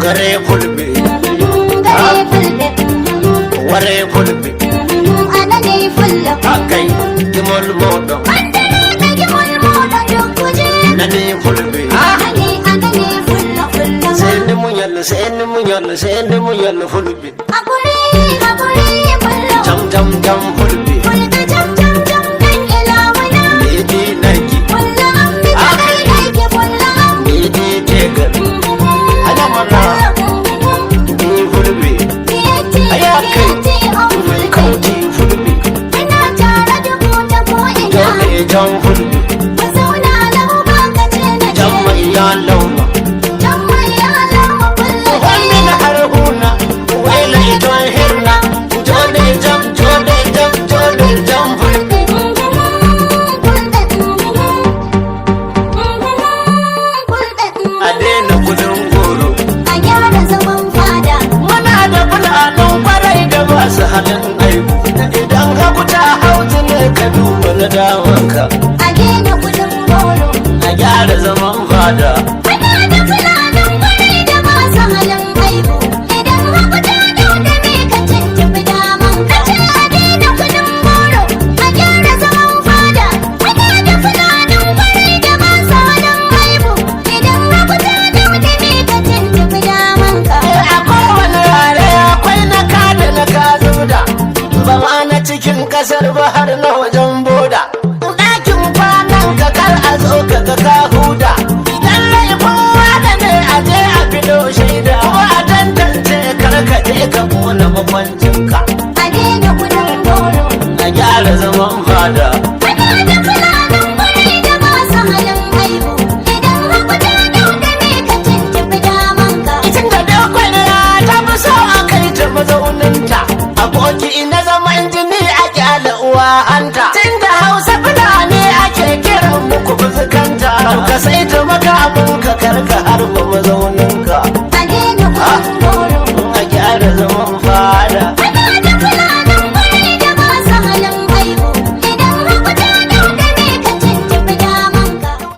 Gare fulbe. Gare fulbe. Ware fulbe. Anane fullo. Akai gimol moɗon. Bandare da gimol moɗon dukkuje. Nani fulbe. Anane anane fullo fullo. Seni munyal, seni munyal, seni munyal fulbe. Hakuri hakuri fullo. Jam jam jam fulbe. Fulbe jam jam jam dan ilawana. Midi nagi. Fullo an bi kadai aiki fullo an. Midi tegal. Ana mana. Ni fulbe. Fiyati Ayakai. fiyati on fulbe. Kauti fulbe. Muna tare da ku ta ko'ina. Jole jam fulbe. Ku zauna lau ba ka ce na ce. Jam mai ya lauma. Jam mai ya lauma fullo. Wannan harhuna. Waila iton hirna. Jole jam, jole jam, jole jam fulbe. A daina kudin goro. A gyara zaman fada. Muna da fulanin kwarai da masu halin aibu. Idan hagu ta hautu ne ka duba na damanka. A daina kudin goro. A gyara zaman fada. Muna da fulanin kwarai da masu halin aibu. Idan hagu ta dauda me ka tuntuɓi daman ka. Ce a daina kudin goro. A gyara zaman fada. Muna da fulanin kwarai da masu halin aibu. Idan hagu ta dauda me ka tuntuɓi daman ka. A kowane yare akwai na kada na kazuda. Ba ma na cikin kasar ba har na wajen boda. Ɗakin kwanan ka kar a zo ka ga ka huda. Idan laifin wane ne a je a fito shaida. Ko a tantance kar ka je ka kona makwancinka. A daina kudin goro. A gyara zaman fada. Muna da fulanin kwarai da masu halin aibu. Idan hagu ta dauda me ka tuntuɓi daman ka. Itin da dakwai ta fi so a kai ta mazauninta. Aboki na zama injini a kyale uwa hanta. Tun da Hausa Fulani ake kiran muku fuzukanta. Ka sai ta maka abin ka karka harba mazauninta.